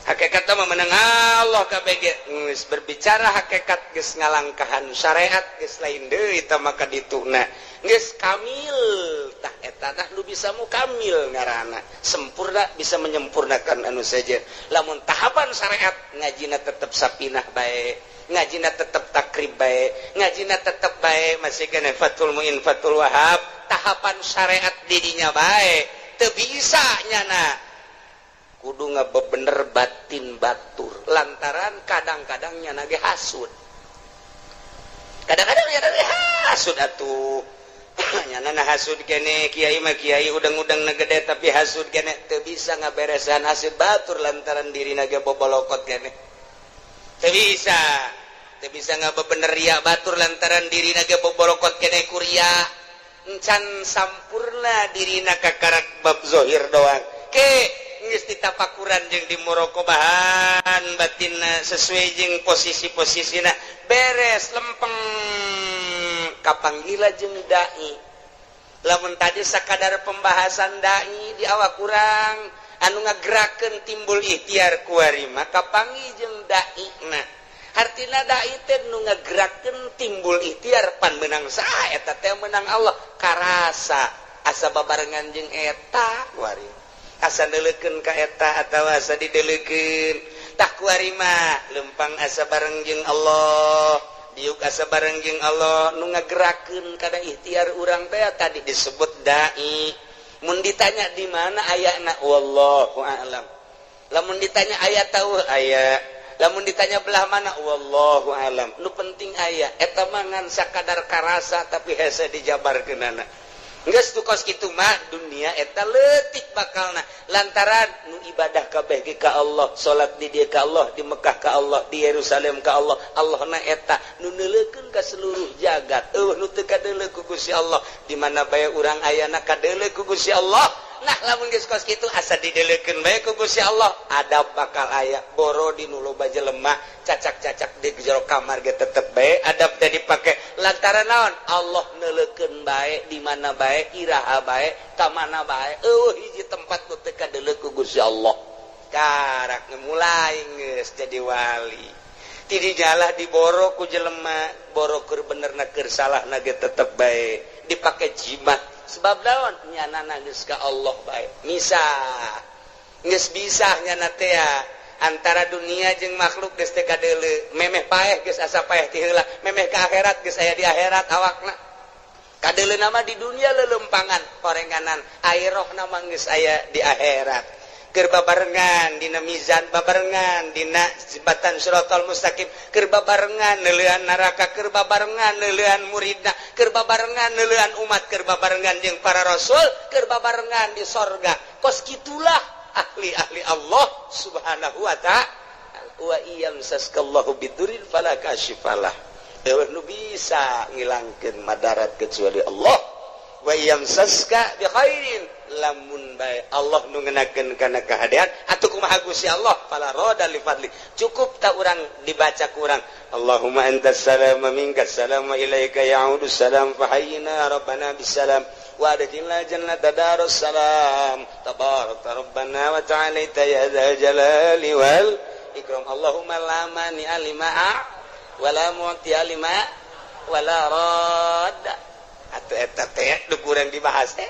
Hakikat nama menang Allah kabeh ge. Geus berbicara hakikat, geus ngalangkahan syariat, geus lain deui tah maka dituna. Geus kamil tah, eta tah nu bisa mukamil ngaranna. Sempurna, bisa menyempurnakan anu saja. Lamun tahapan syariat, ngajina tetep sapinah bae, ngajina tetep takrib bae, ngajina tetep bae, masih kena Fathul Muin, Fathul Wahab, tahapan syariat didinya bae teu bisa nyana, kudu ngabebener batin batur, lantaran kadang-kadang nyana ge hasud, kadang-kadang nyana ge hasud atuh. Nyana na hasud kene, kiai mah kiai udang-udang na gede, tapi hasud kene, teu bisa ngaberesan hasud batur lantaran dirina ge bobolokot kene. Teu bisa, teu bisa ngabebener ria batur lantaran dirina ge bobolokot kene kuria, encan sampurna dirina, kakarak bab zohir doang. Ke geus ditapakuran jeung di muroqobahan batinna sesuai jeung posisi-posisina, beres, lempeng, kapanggila jeung dai. Lamun tadi sakadar pembahasan dai di awak kurang. Anu ngagerakeun timbul ikhtiar kuari mah kapanggih jeung daina. Hartina dai teh nu ngagerakeun timbul ikhtiar. Pan menang saha eta teh? Menang Allah. Karasa asa babarengan jeung eta kuari, asa neuleukeun ka eta atawa asa dideulekeun. Tah, kuari mah lempang asa bareng jeung Allah, diuk asa bareng jeung Allah. Nu ngagerakeun kana ikhtiar urang teh tadi disebut dai. Mun ditanya di mana ayana, wallahu a'lam. Lamun ditanya aya tahu aya, lamun ditanya belah mana, wallahu alam. Nu penting aya. Eta mah ngan sakadar karasa, tapi hese dijabarkeunana. Geus tu kos kitu mah dunia eta leutik bakalna, lantaran nu ibadah kabeh ge ka Allah, salat di dieu ka Allah, di Mekah ka Allah, di Yerusalem ka Allah. Allah na eta nu neuleukeun ka seluruh jagat. Euweuh nu teu kadeuleu ku Gusti Allah. Di mana bae urang ayana, kadeuleu ku Gusti Allah. Nah, lamun geus kos kitu, asa dideleukeun bae ku Gusti Allah, adab bakal aya. Boro di nu loba jelema, cacak-cacak di jero kamar ge tetep bae adab teh dipake. Lantaran naon? Allah neuleukeun bae di mana bae, iraha bae, ka mana bae. Euweuh hiji tempat nu teu kadeuleu ku Gusti Allah. Karak mulai geus jadi wali. Ti dijalah diboro ku jelema, boro keur bener na keur salah na ge tetep bae dipake jimat. Sebab daun nyana geus ka Allah bae, misah geus bisa nyana teh antara dunia jeung makhluk geus teu kadeuleu. Memeh paeh geus asa paeh ti heula, memeh ka akhirat geus aya di akhirat awakna. Kadeuleu nama di dunia lelempangan horenganan, air rohna mah geus aya di akhirat. Keur babarengan dina mizan, babarengan dina jembatan Siratal Mustaqim, keur babarengan neuleuan neraka, keur babarengan neuleuan muridna, keur babarengan neuleuan umat, keur babarengan jeung para rasul, keur babarengan di sorga. Kos kitulah ahli-ahli Allah Subhanahu wa Ta'ala. Wa in yamsaskallahu bidurrin fala kasyifalah, euweuh nu bisa ngilangkeun madarat kecuali Allah. Wa yamsaska bi khairin, lamun bae Allah nu ngenakeun kana kahadean atuh kumaha Gusti Allah, fala radda li fadli. Cukup tak urang dibaca ku urang, Allahumma antas salam wa minkas salam wa ilaika ya'udus salam, fahayyina rabbana bisalam wa adkhilna jannata darus salam, tabarakta rabbana wa ta'alaita ya dzal jalali wal ikram. Allahumma la mani'a lima wa la mu'tiya lima wa la radda. Atuh eta teh nu kurang dibahas teh.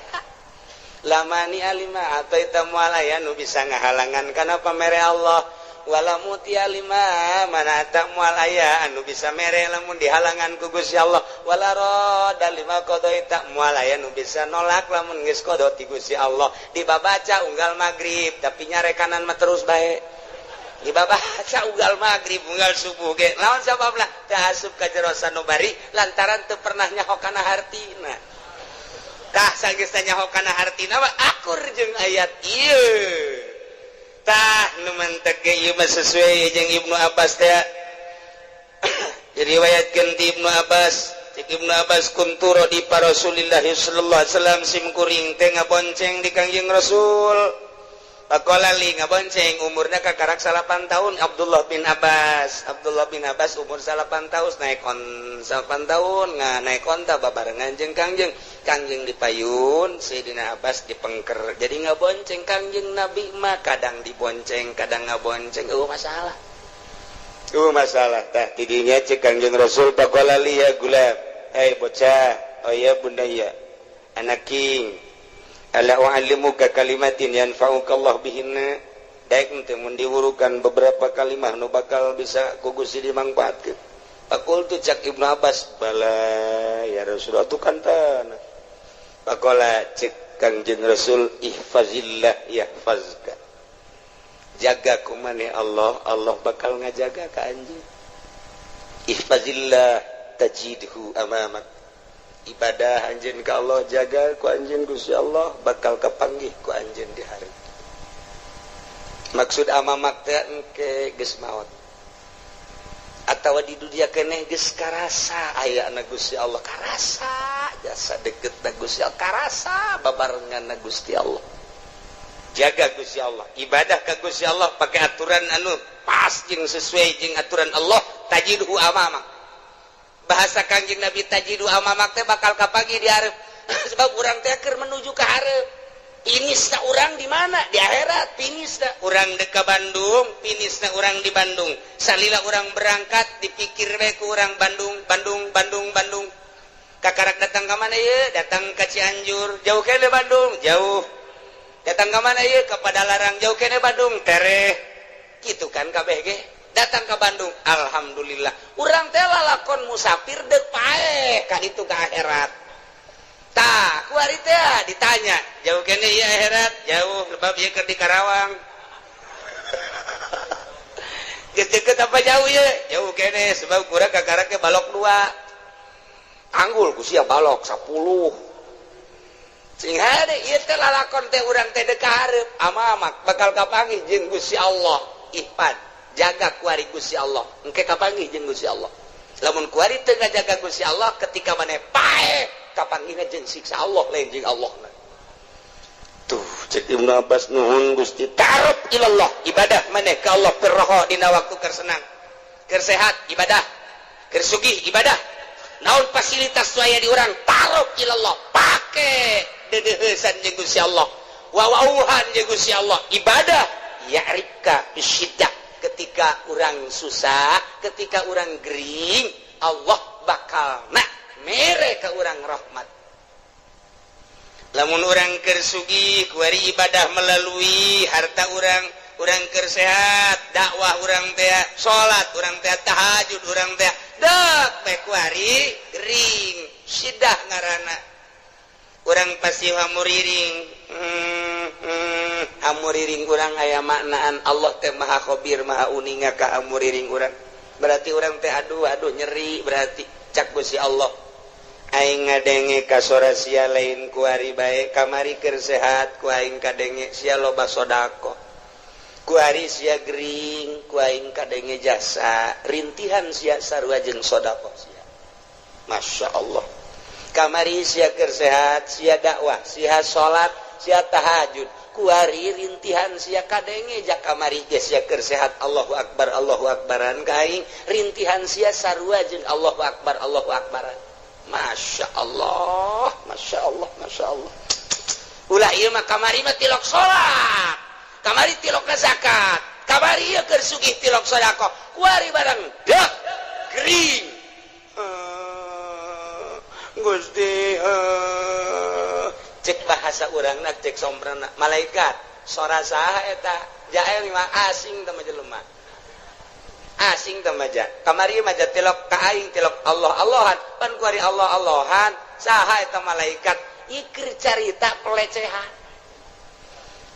La mani'a lima a'thaita, moal aya nu bisa ngahalangan kana pamere Allah. Wala mu'tiya lima mana'ta, moal aya anu bisa mere lamun dihalangan ku Gusti Allah. Wala radda lima qadaita, moal aya nu bisa nolak lamun geus qada ti Gusti Allah. Dibabaca unggal magrib, tapi nyarekanan mah terus bae. Dibabaca unggal magrib, unggal subuh ge. Lawan sababna? Teu asup ka jero sanubari, lantaran teu pernah nyaho kana hartina. Tah, sanggeus nyaho kana hartina mah akur jeung ayat ieu. Tah, nu mantek ge ieu mah sesuai jeung Ibnu Abbas teh. Diriwayatkeun ti Ibnu Abbas. Cek Ibnu Abbas, kuntu radifa Rasulillah sallallahu alaihi wasallam, sim kuring teh ngabonceng di Kangjeng Rasul. Faqala li, ngabonceng umurna kakarak 9 tahun Abdullah bin Abbas. Abdullah bin Abbas umur 9 tahun, naik on 9 tahun nggak naik onta babarengan jeung Kangjeng. Kangjeng dipayun, Sayyidina Abbas dipengker, jadi ngabonceng Kangjeng Nabi mah. Kadang dibonceng, kadang ngabonceng, oh masalah, oh masalah. Tah, tidinya cek Kangjeng Rasul, faqala li, ya gulam, hei bocah, oh ya bunayya, anaking, ala u'allimuka kalimatin yanfa'uka Allah bihinna? Daek teu mun diwurukan beberapa kalimah nu bakal bisa ku Gusti dimangfaatkeun? Faqultu, cak Ibnu Abbas, bala ya Rasulullah, tu kan tanah. Faqala, cek Kangjeng Rasul, ihfazillah yahfazka, jaga ku maneh Allah, Allah bakal ngajaga ka anjeun. Ihfazillah tajidhu amamak, ibadah anjeun ka Allah, jaga ku anjeun Gusti Allah, bakal kapanggih ku anjeun di hari. Maksud amamak teh engke geus maot atawa di dunia keneh geus karasa aya na Gusti Allah, karasa jasa deket na Gusti Allah, karasa babarengan na Gusti Allah. Jaga Gusti Allah, ibadah ka Gusti Allah pakai aturan anu pas jeung sesuai jeung aturan Allah, tajidhu amamak. Bahasa Kangjeng Nabi, tajidhu amamak teh bakal kapanggih di hareup, sebab urang teh keur menuju ke hareup. Finisna urang di mana? Di akhirat finisna. Urang dek ka Bandung, finisna urang di Bandung. Salila urang berangkat dipikir we ku urang Bandung, Bandung, Bandung, Bandung. Kakarak datang ke mana ya? Datang ke Cianjur, jauh keneh Bandung, jauh. Datang ke mana ya? Ke Padalarang, jauh keneh Bandung, tereh. Gitu kan KBG. Datang ke Bandung, alhamdulillah. Urang teh lalakon musafir dek paeh ka itu ke akhirat. Tah, kuari teh ditanya, jauh keneh ya akhirat? Jauh, sebab ieu keur di Karawang. Geus deket apa jauh ya? Jauh keneh, sebab kurang kakarak ke balok dua. Anggul ku sia balok 10. Sing hade ieu teh lalakon teh urang teh dek ka hareup, amamak bakal kapanggih jeung Gusti Allah. Ihpan, jaga kuari Gusti Allah. Engke kapanggih jeung Gusti Allah. Lamun kuari teu ngajaga Gusti Allah, ketika maneh paeh, kapanggihna jeung siksa Allah, lain jeung Allah. Tuh, cek Ibnu Abbas, nuhun Gusti. Ta'aruf ilallah, ibadah maneh ka Allah firroho, dina waktu keur senang. Keur sehat ibadah, keur sugih ibadah. Naon fasilitas nu aya di urang, ta'aruf ilallah, pake deudeuheusan jeung Gusti Allah. Wawauhan jeung Gusti Allah, ibadah ya'rifka bisyiddah. Ketika urang susah, ketika urang gering, Allah bakal nak mere ke urang rahmat. Lamun urang keur sugih, kuari ibadah melalui harta urang. Urang keur sehat, dakwah urang teh, salat urang teh, tahajud urang teh, dek teh kuari gering, sidah ngaranna. Urang pasti hamuriring, hamuriring urang aya maknaan. Allah teh Maha Khabir, Maha uninga ka hamuriring urang. Berarti urang teh aduh aduh nyeri, berarti cak Gusti Allah, aing ngadenge ka sora sia lain kuari bae. Kamari keur sehat ku aing kadenge sia loba sodako. Kuari sia gering, ku aing kadenge jasa rintihan sia sarua jeung sodako sia. Masya Allah. Kamari sia keur sehat, sia dakwah, sia salat, sia tahajud. Kuari rintihan sia kadenge jak. Kamari ge sia keur sehat, Allahu akbar, Allahu akbaran ka aing. Rintihan sia sarua jeung Allahu akbar, Allahu akbaran. Masya Allah, Masya Allah, Masya Allah. Ulah ieu mah, kamari mah tilok salat, kamari tilok zakat, kamari ieu keur sugih tilok sedekah, kuari barang dak gering. Gusti, cek bahasa urangna, cek somprana malaikat, sora saha eta? Jael mah asing teh jelema, asing teh maja. Kamari mah tilok ka aing, tilok Allah Allahan, pan kuari Allah Allahan, saha eta malaikat? Ikir carita pelecehan,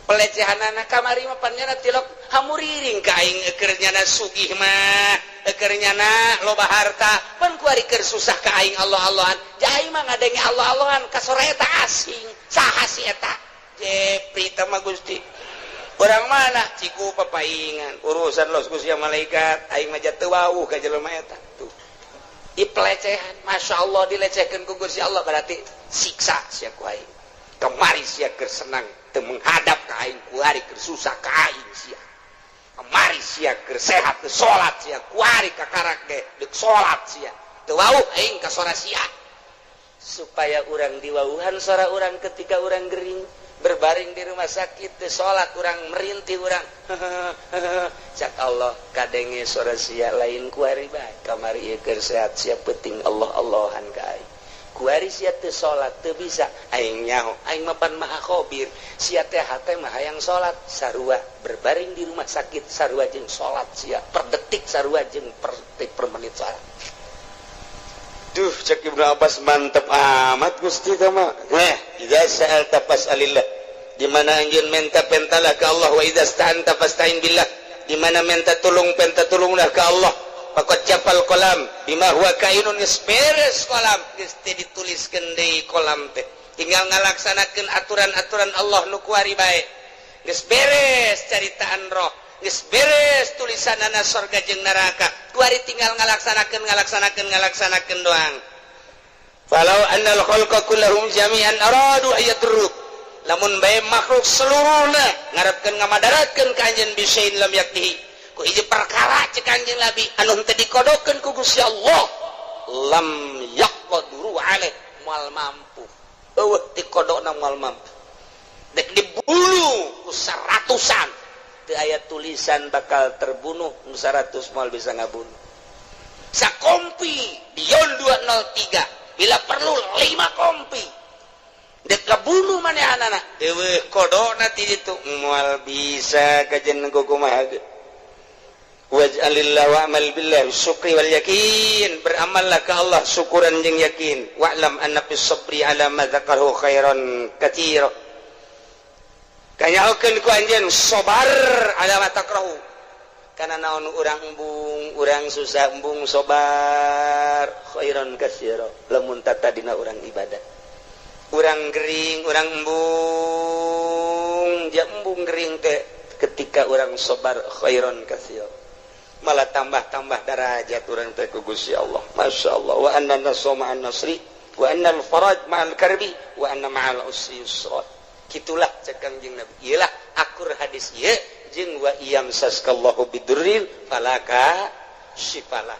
pelecehan anak. Kamari mah pan nyana tilok hamuriring ka aing, keur nyana sugih mah, keur nyana loba harta, pan kuari keur susah ka aing Allah Allahan. Jai mah ngadenge Allah Allahan ka sora eta asing, saha si eta? Jepri teh mah Gusti, orang mana? Ciku papaingan urusan los Gusti malaikat, aing mah teu wawuh ka jelema eta. Tuh di pelecehan, Masya Allah, dilecehkan ku Gusti Allah, berarti siksa sia ku aing. Kemari sia keur senang teu menghadap ka aing, kuari keur susah ka aing sia. Kemari sia keur sehat teu salat sia, kuari kakarak ge deuk salat sia, teu wawuh aing ka sora sia. Supaya urang diwauhan sora urang ketika urang gering berbaring di rumah sakit, teu salat urang, merintih urang, cak Allah, kadenge sora sia lain kuari bae. Kamari ieu keur sehat sia penting Allah Allahan ka aing, kuari sia teu salat, teu bisa, aing nyaho, aing mapan Maha Khabir. Sia teh hate mah hayang salat, sarua berbaring di rumah sakit sarua jeung salat sia, per detik sarua jeung per detik, per menit salat. Duh, cek Ibnu Abbas, mantep amat Gusti kama. Eh, idza sa'alta fas'alillah. Di mana anjeun menta, pentalah ke Allah. Wa idza sta'anta fasta'in billah. Di mana minta tolong, penta tolonglah ke Allah. Faqad jaffal qalam bima huwa kainun, geus beres kolam, geus teu dituliskeun deui kolam teh. Tinggal ngalaksanakeun aturan-aturan Allah nu kuari bae. Geus beres caritaan roh, geus beres tulisanana sorga jeung neraka. Kuari tinggal ngalaksanakeun, ngalaksanakeun, ngalaksanakeun doang. Falau annal khalqa kullahum jami'an aradu ayadurruk, lamun bae makhluk seluruhna ngarepkeun ngamadaratkeun ka anjeun, bisain lam yakdihi, ku hiji perkara, cek Kanjeng Nabi, anu henteu dikodokeun ku Gusti Allah, lam yaqduru alaih, moal mampu. Eueuh, dikodokna moal mampu. Dek dibunuh ku seratusan teu aya tulisan bakal terbunuh, nu 100 moal bisa ngabunuh. Sakompi Dion 203, bila perlu 5 kompi dek kabunuh manehanana, eueuh kodona ti ditu moal bisa kajen kumaha ge. Waj'alillah wa'mal billah syukri wal yakin, beramallah ke Allah syukuran jeung yakin. Wa'lam anna fis sabri ala ma dzakarahu khairan katsira, kanyahokeun ku anjeun sabar ala ma takrahu, kana naon urang embung, urang susah embung sabar, khairan katsira lamun tatadina urang ibadah, urang gering, urang embung ja embung gering teh, ketika urang sabar khairan katsira, malah tambah-tambah darajat urang teh ku Gusti Allah. Masya Allah. Wa anna nasra ma'an nasri wa anna al-faraj ma'al karbi wa anna ma'al usri yusra. Kitulah cek Kangjeng Nabi. Iyalah akur hadis ieu jeung wa iyamsaskallahu bidurrin falaka syifalah.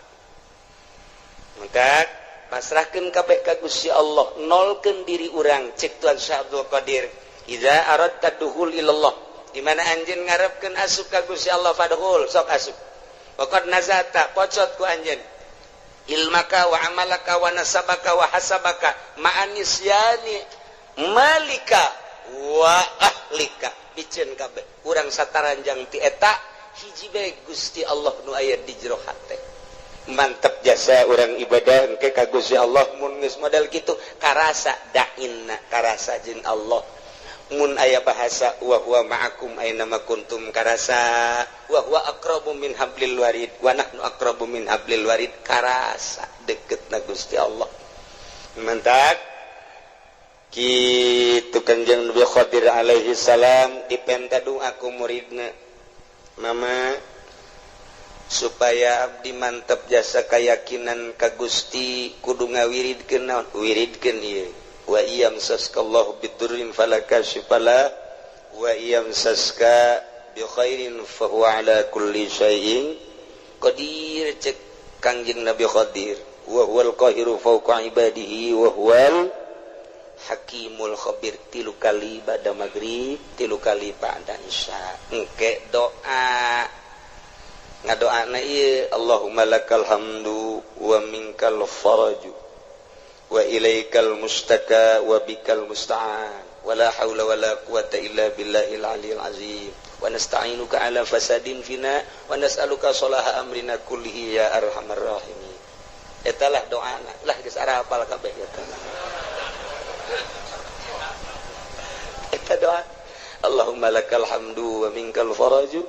Maka pasrahkeun kabeh ka Gusti Allah, nolkeun diri urang. Cek Tuan Syekh Abdul Qadir, idza aradta dukhul ilallah, di mana anjeun ngarepkeun asup ka Gusti Allah, fadkhul, sok asup. Waqad nazata, pocot ku anjeun ilmaka wa amalaka wa nasabaka wa hasabaka ma'anisyani malika wa ahlika, piceun kabeh urang sataranjang ti eta hiji bae Gusti Allah nu aya di jero hate. Mantep jasa urang ibadah engke ka Gusti Allah. Mun geus model kitu karasa dainna, karasa jeung Allah. Mun aya bahasa wa huwa ma'akum aina ma kuntum karasa, wa huwa aqrabu min hablil warid wa nahnu aqrabu min hablil warid karasa deketna Gusti Allah. Mantap kitu Kanjeng Nabi Khadir alaihi salam dipenta doa ku muridna, mama supaya abdi mantep jasa keyakinan ka Gusti kudu ngawiridkeun naon, wiridkeun ieu wa iyamsaskallahu bidurrin falakashifalah wa iyamsaska bi khairin fa huwa ala kulli syai'in qadir. Cek Kangjeng Nabi Khadir, wa huwal qahiru fawqa ibadihi wa huwal hakimul khabir. Tilu kali ba'da maghrib, tilu kali ba'da isya. Engke doa ngadoana ieu, Allahumma lakal hamdu wa minkal faraju wa ilaikal mustaka wa bikal musta'an wala haula wala quwata illa billahil aliyil azim wa nasta'inuka ala fasadin fina wa nas'aluka salaha amrina kullihi ya arhamar rahimin. Eta lah doana lah, geus arapal kabeh eta. Eta doa Allahumma lakal hamdu wa minkal faraju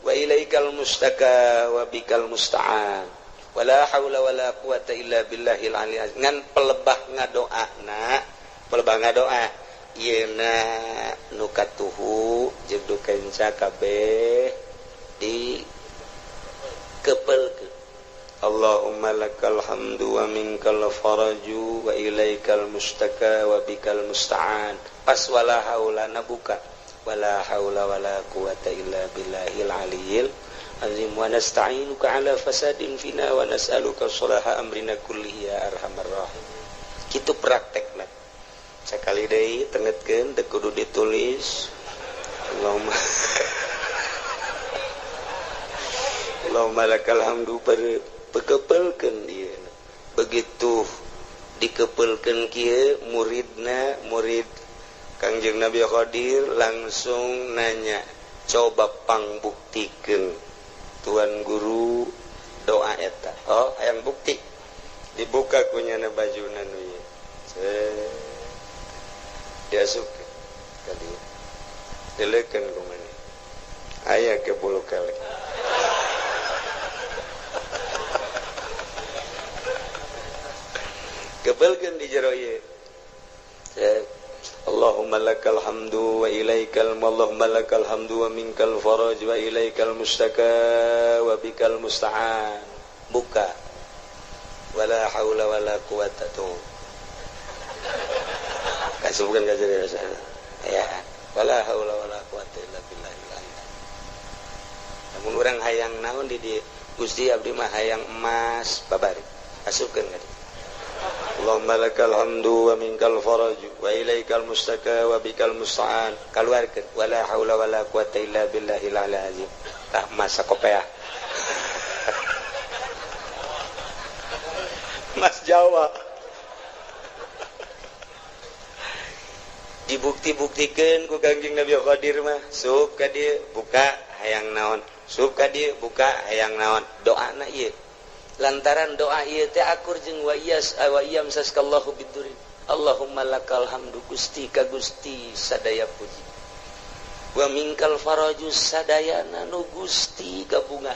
wa ilaikal mustaka wa bikal musta'an wala haula wala quwata illa billahil aliyil azim. Ngan pelebah ngadoana, pelebah ngadoa ieuna nu katuhu jeung nu kenca kabeh di kepelkeun. Allahumma lakal hamdu wa minkal faraju wa ilaikal mustaka wa bikal musta'an. Pas wala haula nabuka wala haula wala quwata illa billahil aliyil azim wa nasta'inuka ala fasadin fina wa nas'aluka salaha amrina kullihi ya arhamar rahimin. Kitu praktekna. Sakali deui tengetkeun teu kudu ditulis. Allahumma Allahumma lakal hamdu pekepelkeun ieu. Begitu dikepelkeun kieu muridna, murid Kangjeng Nabi Khadir langsung nanya, coba pangbuktikeun Tuan Guru doa eta. Oh, hayang bukti. Dibuka kunyana bajuna nu ieu. Diasupkeun ka dieu. Dileukeun ku maneh. Aya ke bulu kelek. Kepelkeun di jero ieu. Allahumma lakal hamdu wa ilaikal Allahumma lakal hamdu wa minkal faraj wa ilaikal mustaka wa bikal musta'an. Buka. Wala haula wala quwata tuh. Kasubkeun ka jero sana. Ya, wala haula wala quwata illa billahil azim. Lamun urang hayang naon di dieu, Gusti abdi mah hayang emas babari. Asupkeun ka dieu. Allahumma lakal hamdu wa minkal faraju wa ilaikal mustaka wa bikal musta'an. Kaluarkeun wala haula wala quwata illa billahil azim. Tah masa kopeah. Mas Jawa. Dibukti-buktikeun ku Kangjeng Nabi Khadir mah, sup ka dieu buka hayang naon, sup ka dieu buka hayang naon, doana ieu. Lantaran doa ieu teh akur jeung wa iyas wa iyam saskallahu bidurin. Allahumma lakal hamdu Gusti ka Gusti sadaya puji. Wa minkal faraju sadayana nu Gusti gabungan.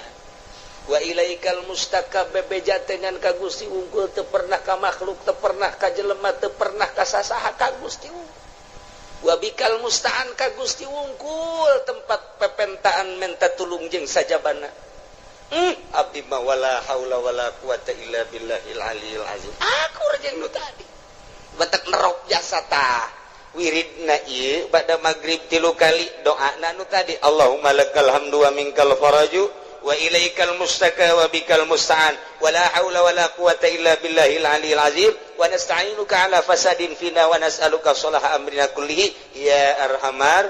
Wa ilaikal mustaka bebeja dengan ka Gusti unggul teu pernah ka makhluk, teu pernah ka jelema, teu pernah ka sasaha, ka Gusti unggul. Wa bikal musta'an ka Gusti wungkul tempat pepentaan menta tulung jeung sajabana. Abdi mah wala haula wala quwata illa billahil aliyil azim. Akur jeung nu tadi. Batak nerok jasa tah. Wiridna ieu bada magrib 3 kali doana nu tadi Allahumma lakal hamdu wa minkal faraju wa ilaikal mustaka wa bikal musta'an wala haula wala quwata illa billahil aliyil azim wa nasta'inuka ala fasadin fina wa nas'aluka sholaha amrina kullihi ya arhamar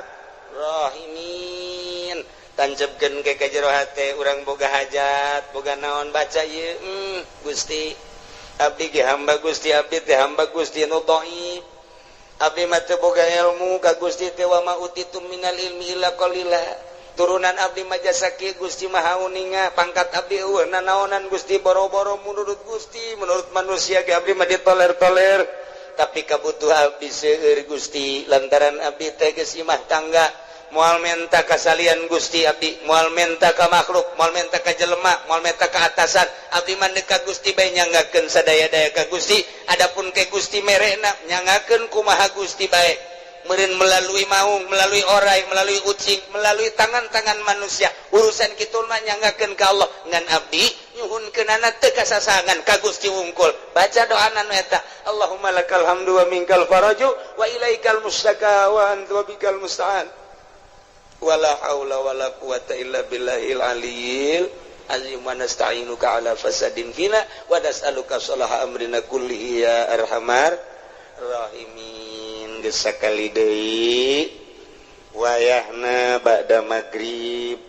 rahimin. Tanjebkeun ke ka jero hate urang boga hajat boga naon baca ieu Gusti abdi ge hamba Gusti, abdi teh hamba Gusti nu dhaif, abdi mah teu boga ilmu ka Gusti teh wa ma utitum minal ilmi illa qalila. Turunan abdi mah jasa kieu Gusti Maha Uninga, pangkat abdi eueuh nanaonan Gusti, boro-boro menurut Gusti, menurut manusia ge abdi mah ditoler-toler, tapi kabutuh abdi seueur Gusti lantaran abdi teh geus imah tangga, moal menta kasalian Gusti abdi, moal menta ka makhluk, moal menta ka jelema, moal menta ka atasan, abdi mah ka Gusti bae nyanggakeun sadaya-daya ka Gusti. Adapun ke Gusti merena nyanggakeun kumaha Gusti bae, meureun melalui maung, melalui orai, melalui ucing, melalui tangan-tangan manusia. Urusan kitu mah nyanggakeun ka Allah. Ngan abdi nyuhunkeunana teu kasasangan ka Gusti wungkul. Baca doana nu eta, Allahumma lakal hamdu wa minkal faraju wa ilaikal mustaka wa anta bikal musta'an. Wala haula wala quwata illa billahil aliyil azim wa nasta'inuka ala fasadin fina wa nas'aluka sholaha amrina kullihi ya arhamar rahimin. Geus sakali deui wayahna ba'da magrib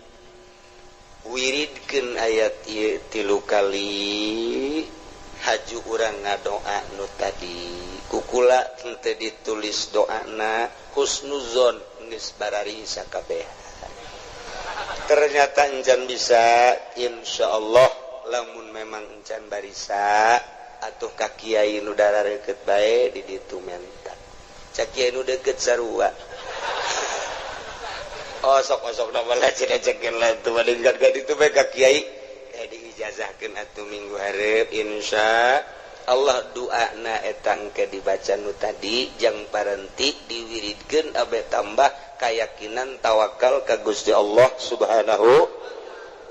wiridkeun ayat ieu 3 kali haju urang ngadoa nu tadi kukula henteu ditulis doana husnuzon geus barari sakabeh. Ternyata encan bisa, insyaallah lamun memang encan barisa atuh ka kiai nu darareukeut bae di ditu menta. Cak kiai nu deukeut sarua. Osok-osok na malah cenah-cekeun lah tuh malingkat ka ditu bae ka kiai diijazahkeun atuh minggu hareup insya Allah doana eta engke dibaca nu tadi jang parenti diwiridkeun abe tambah keyakinan tawakal ka Gusti Allah Subhanahu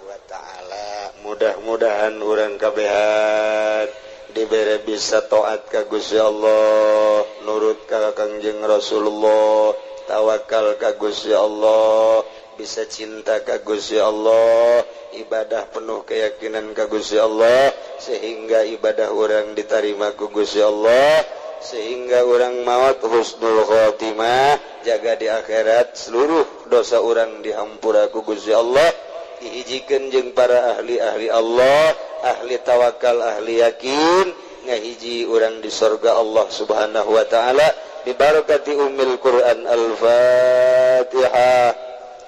wa taala. Mudah-mudahan urang kabehan dibere bisa taat ka Gusti Allah, nurut ka Kangjeng Rasulullah, tawakal ka Gusti Allah, bisa cinta ka Gusti Allah, ibadah penuh keyakinan ka Gusti Allah, sehingga ibadah orang diterima ku Gusti Allah, sehingga orang maut husnul khotimah, jaga di akhirat seluruh dosa orang dihampura ku Gusti Allah, dihijikeun jeung para ahli-ahli Allah, ahli tawakal, ahli yakin, ngahiji orang di sorga Allah Subhanahu wa taala. Bibarakati ummil Quran. Al-Fatihah.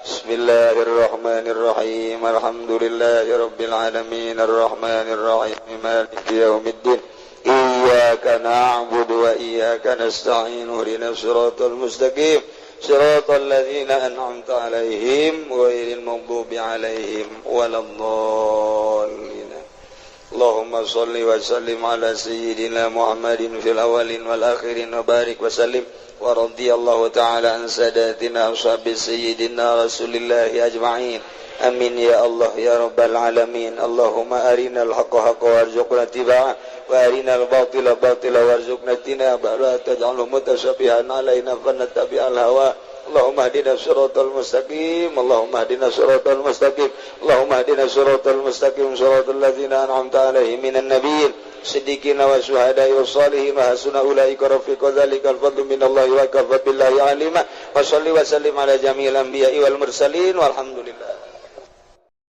Bismillahirrahmanirrahim. Alhamdulillahirabbil alamin arrahmanirrahim maliki yaumiddin. Iyyaka na'budu wa iyyaka nasta'in ihdinas siratal mustaqim siratal ladzina an'amta 'alaihim ghairil maghdubi 'alaihim waladdallin. Allahumma shalli wa sallim ala sayyidina Muhammadin fil awwalin wal akhirin wa barik wa sallim wa radiyallahu ta'ala an sadatina ashabi sayyidina Rasulillahi ajma'in. Amin ya Allah ya rabbal alamin. Allahumma arinal haqqa haqqa warzuqna ittiba'ah wa arinal batila batila warzuqna ijtinabah la taj'alhu mutasyabihan alaina fanattabi'al hawa. Allahumma hdina siratal mustaqim. Allahumma hdina siratal mustaqim. Allahumma hdina siratal mustaqim, siratal ladzina an'amta alaihim minan nabiyyin, siddiqina wa syuhada'i wa salihin wa hasuna ulaika rafiqa. Dzalikal fadlu minallahi wa kafa billahi alima. Wa salli wa sallim ala jami'il anbiya'i wal mursalin, walhamdulillah.